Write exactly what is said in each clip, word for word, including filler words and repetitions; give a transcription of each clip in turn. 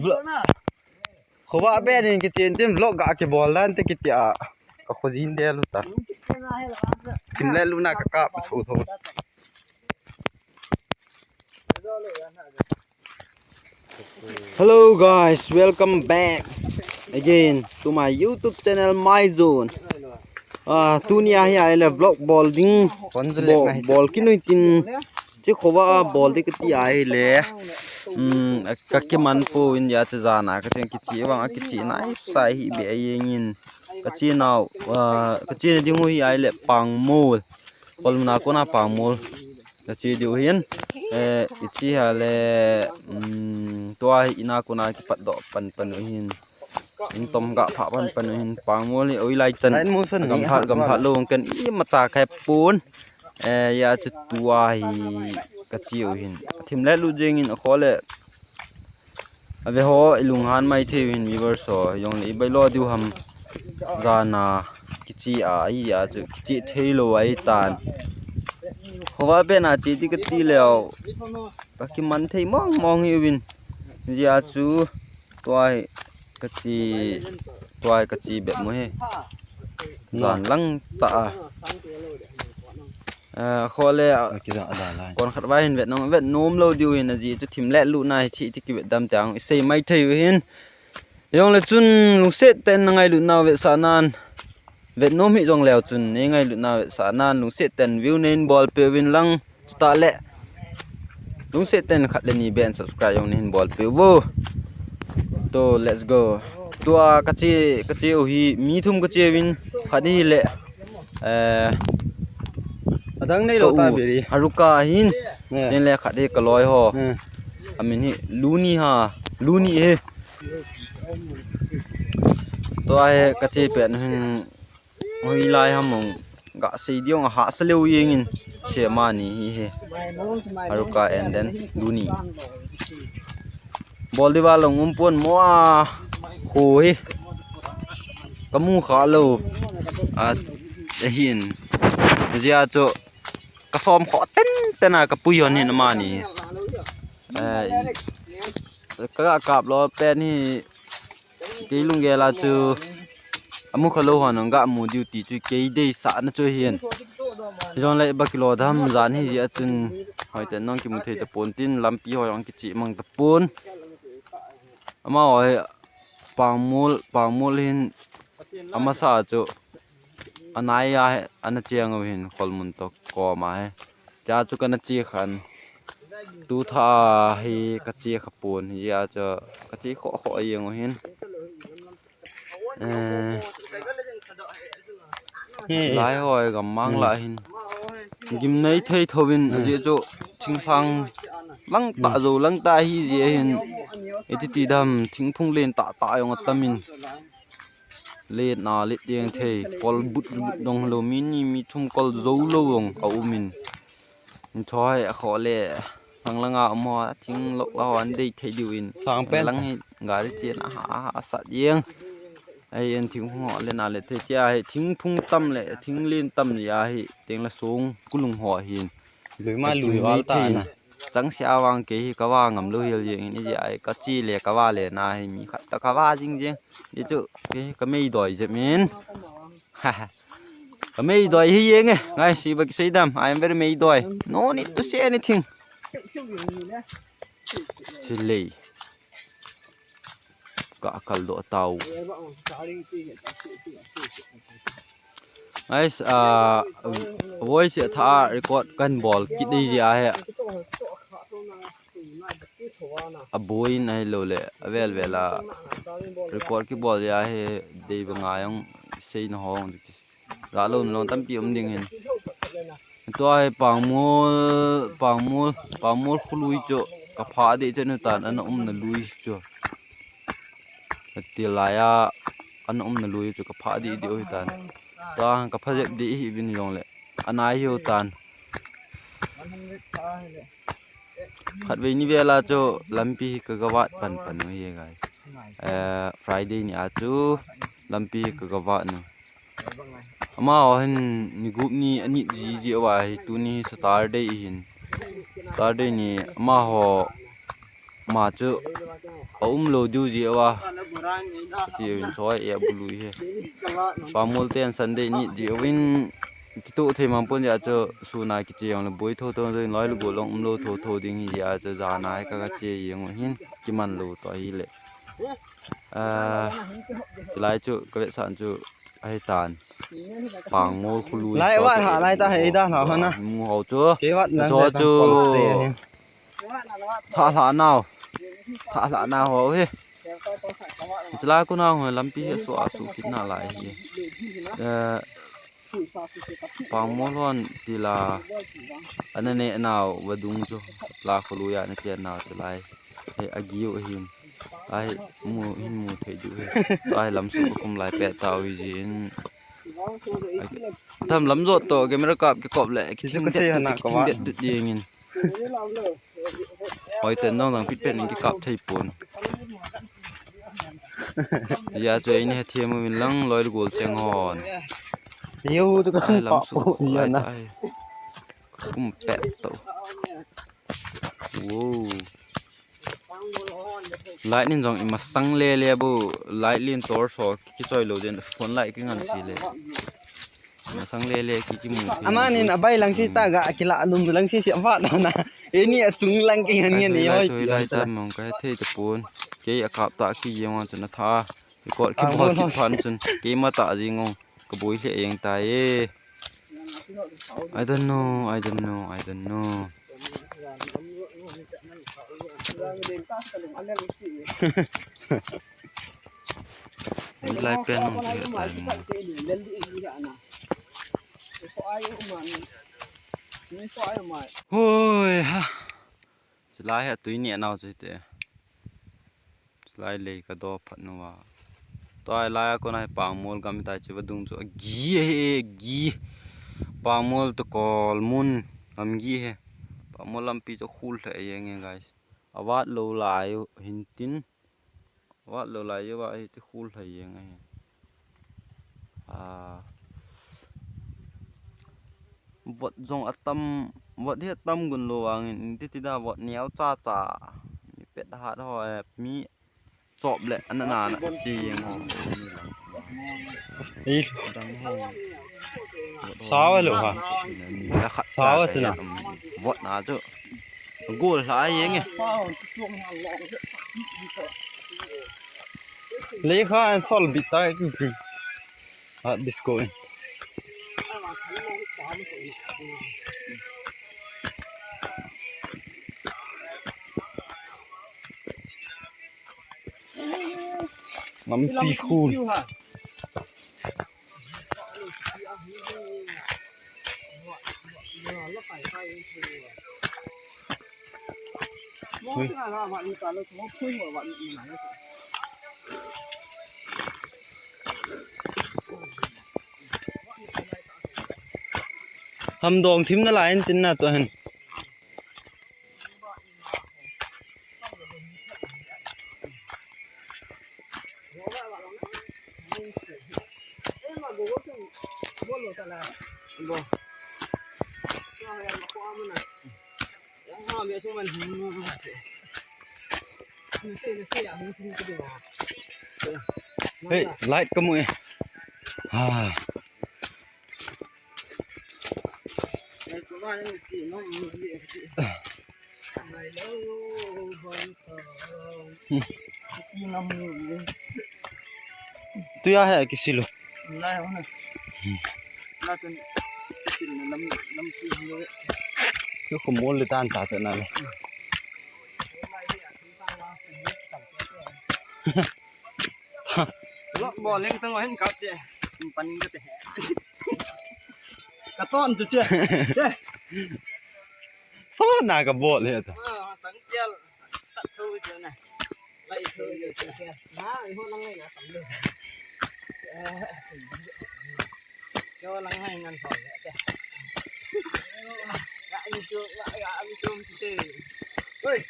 Vlog. Khovah pen in kichen tin vlog ga kibol dan te kiti a. Ka khojin del uta. Thim le luna ka kap tho tho. Hello guys, welcome back again to my YouTube channel, My Zone. Ah, tunia hi ahile vlog bol ding, bol, bol kinoi tin, chi khovah a bol ding kati ahile. Um, ka kiman poi, India chu jana ka cheng kichi vang a kichi nai sai hi be a yengin. Ka chi nau, ah, ka chi na ding u hi ahile Pangmol. Kolmuna kona Pangmol. Ka chi diu hin. Eh, i chi ahile, um, tua hi ina kona kipat doh pan pan u hin. In tom ga pha pan pan u hin. Pangmol hi oi lai chan. Gam phat, gam phat lo kan imacha khai pon. Eh, ya chu tua hi ka chi u hin. Thim le lu jeng in a kho le. Ave ho, i lunghan mai thei u hin viewers ho. Jong le i bailo diu ham. Jana kichi a, ahi a chu kichi thei lo ahi tan. Khovah pen a chi ti kati leo. Ka kiman thei mong mong hi u vin. Jia chu tua hi ka chi, tua hi ka chi bet mu hi. Jan lang ta a. Eh, kho le, ah, kon khat vai hin vet nom, vet nom lo diu hin aji chu thim le lu na hi chi ti kivet dam tiang i sei mai thei u hin. Jong le chun lungset ten na ngailut nau vetsah nan. Vet nom hi jong leo chun, nei ngailut nau vetsah nan, lungset ten view nei bol pe u vin lang. Chuta le. Lungset ten khat le ni ben subscribe jong nei bol pe u vo. To, let's go. Tua ka chi, ka chi u hi, mi thum ka chi u vin, khat hi le. Eh, adang nei lo ta beri. Haruka hin. Nen le khat hi ka loi ho. Amin hi Luni ha. Luni he. Tua hi ka chi pen hin. Hoi lai ham ong ga sei diu ong a hahsa leu jeng in. Che mani hi he. Haruka and then Luni. Bol di va long um pon mo a. Ho hi. Ka mu kha lo. A, ahin. Jia chu ka som kho ten ten a ka pui hon hin mani. Eh, ka ga kap lo pen hi. Kei lunggel a chu amu kha lo hon ong ga mu diu ti chu kei deisah na chu hin. Jong le ba kilo dam jan hi jia chun hoi te nong kimu thei ta pon tin lampi hoi ong kichi mang ta pon. Ama hoi Pangmol, Pangmol hin amasa chu anai a he, ana chiang u hin Kholmun to koma he. Cha chu kana chi khan. Tu tha hi ka chi kha pon hi a cha ka chi kho kho a jeng u hin. Eh, lai hoi gam mang la hin. Gim nei thei thovin aji chu thingphang lang ta jo lang ta hi ji hin. Iti ti dam thingphung len ta ta jong atamin. Let na let jeng thei, kol but but dong lo, mi ni mi thum kol jo lo dong a um in. Thoi a kho le, hang langa um ho, thing lok la ho an dei thei diu in. Sang pen. Lang hi gari chen a ha, ha, sat jeng. Ai en thingphung ho le na le thei tia hi, thingphung tam le, thing len tam le a hi, teng la song kulung ho hin. Lui ma lui wal ta na. Chang sia vang kei hi ka va ngam lo hial jeng in, i ai ka chi le ka va le na hi mi khat ta ka va jing jeng. I chu kei ka mei doi je min. Ka mei doi hi jeng e. Ngai si ba ki sei dam. I am very mei doi. No need to say anything. Silei. Ka kal do tau. Guys, ah, voice a tha record kan bol kit dei ji a he. A boin ahi lo le, a vel vel a record kibol ji a he, dei ba ngai ong sei na hong. Ga lo na lo tampi um ding hin. Tua hi Pangmol, Pangmol, Pangmol khu lui chu ka pha dei chu nu tan ana um na lui chu. Ka ti lai a ana um na lui chu ka pha dei dei u hi tan. Tua ka pha jep dei hi vin jong le. Ana hi u tan. Khat vei ni vel a chu lampi hi ka ga vat pan pan u hi guys. Eh, Friday ni a chu lampi hi ka ga vat nu. Ama ho hin ni gup ni ani ji ji a hi tuni Saturday hin. Saturday ni amaho ma chu aumlou diu jeh uva. Chi in choi e bulu hi. Pangmol ten Sunday ni diuvin kitoh thei mang pon jeh a chu sun a kiche jong le boi thotho jong loi le gol jong umlou thotho ding hi jeh a chu jan a hi ka, kache jeng u hin kiman lou toh ahile. Ah, chulai chu kavetsah chu ahitan. Pangmol khului. Lai vat ha lai ta hei da na hana. Mu ho chu. Ke vat na chu. Tha hla nau. Tha hla nau ho hi. Chulai kona ho lampi hi su a su kit na lai hi. Eh, Pangmol hon tila ana ne nau vadung chu la khului a na chen nau chulai. He agiu hin. Ai mu hin mu thei diu he. Ai lam su kum lai pet tau hi jin. Ai, tham lam jot to camera kap kikop le kithing det dut, kithing det dut ding in. Hoi ten dong dang pit pen in kikap thei pon. Ya chu ei ni he thiam u min lang loi gol cheng hon. Yo tu ka ai lam su pu ya na. Ai. Kum pet to. Wow. Light nin jong imasang lele bu, light lin torch ho kichoi lou jeh in phone light kingan si le. Imasang lele ki kimu. Ama nin abai lang si ta ga kila lum lang si si avat na. Eni achung lang kingan ngen ni hoi. Choi lai ta mong ka thei ta pon. Kei akap ta ki jeng wan chun atha. Record kibol kit phan chun keima ta jing ong kaboi lheh jeng tai e. I don't know, I don't know, I don't know. Lai pen ong ki tai mo. Hoi ha. Chulai hi atui neh nau chu hite. Chulai lei ka do phat nu a. Tua lai a kona hi Pangmol gam hitai chu vadung chu agi ahi, agi. Pangmol to kol mun gamgi hi. Pangmol lampi chu khul lheh jeng e guys. Avat lou lai u hin tin. Avat lou lai u va hi ti khul lheh jeng ahi. Ah. Vot jong atam, vot hi atam gun lou vangin, in titi da vot neo cha cha. Mi pet hat ho, eh, mi chop le, ana na na, si jeng ho. Ei. Dang ho. Sao lo ha. Ni la khat sao cha si na. Vot na chu. Gol hla jeng e. Lekha an sol bit ta ki ki. A disco in. Lampi khul. Hui. Hamdong thim nalai in tin na to hen. Hey, light kamu e. Ah. Tuya he kisilu. Tu ko mol le tan ta ta na le. Lok bol leng tang hin kap che. Panin ka te. Ka ton tu che. Che. Sa na ka bol he ta. Ah, tang kial. Tat thu che na. Lai thu che che. Na, i ho lang ngai na sam le. Yo lang ngai ngan ho che. Ya ni chu, ya, ya ni chu che. Oi.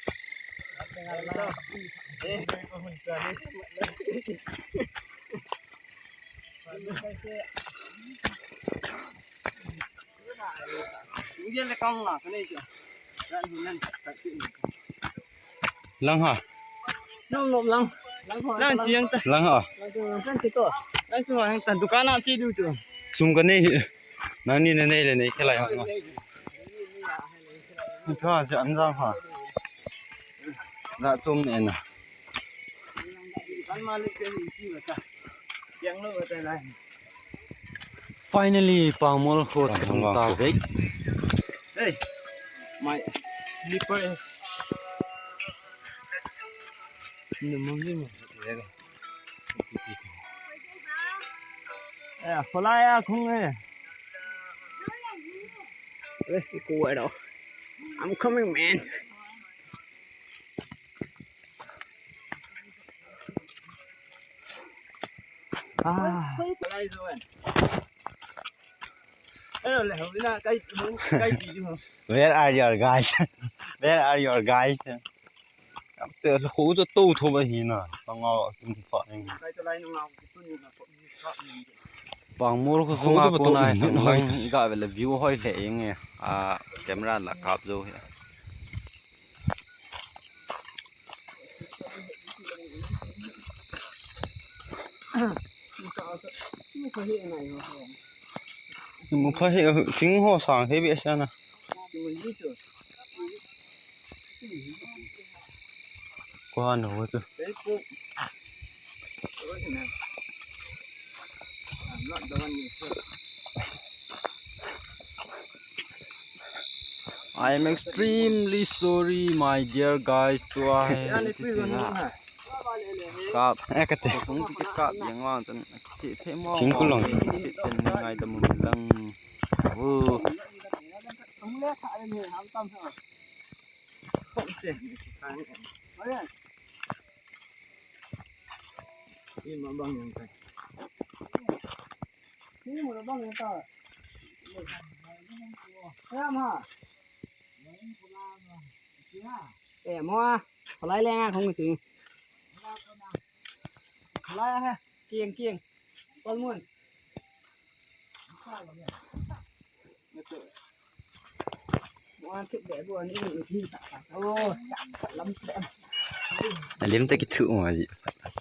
Lang ha. Lang, lang, lang. Lang ho, lang, lang. Chiang ta. Lang ha. Lang, lang, lang, lang, to. Lang, to, lang, ta. Dukan a ti du tu. Sum ka nei. Nang ni na nei le nei khelai ha. Ni kha ja an jang ha. La chom ne na. Kan ma le ke ni ti ba ta. Chiang lo ba ta lai. Finally, Pangmol kho chung ta vek. Hey, my slipper. Ni mong ni mo. Eh, kholai a khong eh. Eh, ko ai do. I'm coming, man. Ah. Where are your guys? Where are your guys? Te khu to to tho ba hi na. Tanga tum pa ning. Pangmol kho sunga kona hi lang ga ve le view hoi le ing e. A camera la kap jo hi. Mu kha he, sing ho sang he be sa na. Ko han ho tu. I am extremely sorry, my dear guys. Tua he, kap. Eh, kate. Kosong ti kap yang wang tan. Ti the mo. Sing kulong. Ti ten ngai da mun lang. Oh. Eh, mo a. Kholai le nga khong ching. Kholai a he. Kieng, kieng. Kol mun. Alim ta kithu ma ji.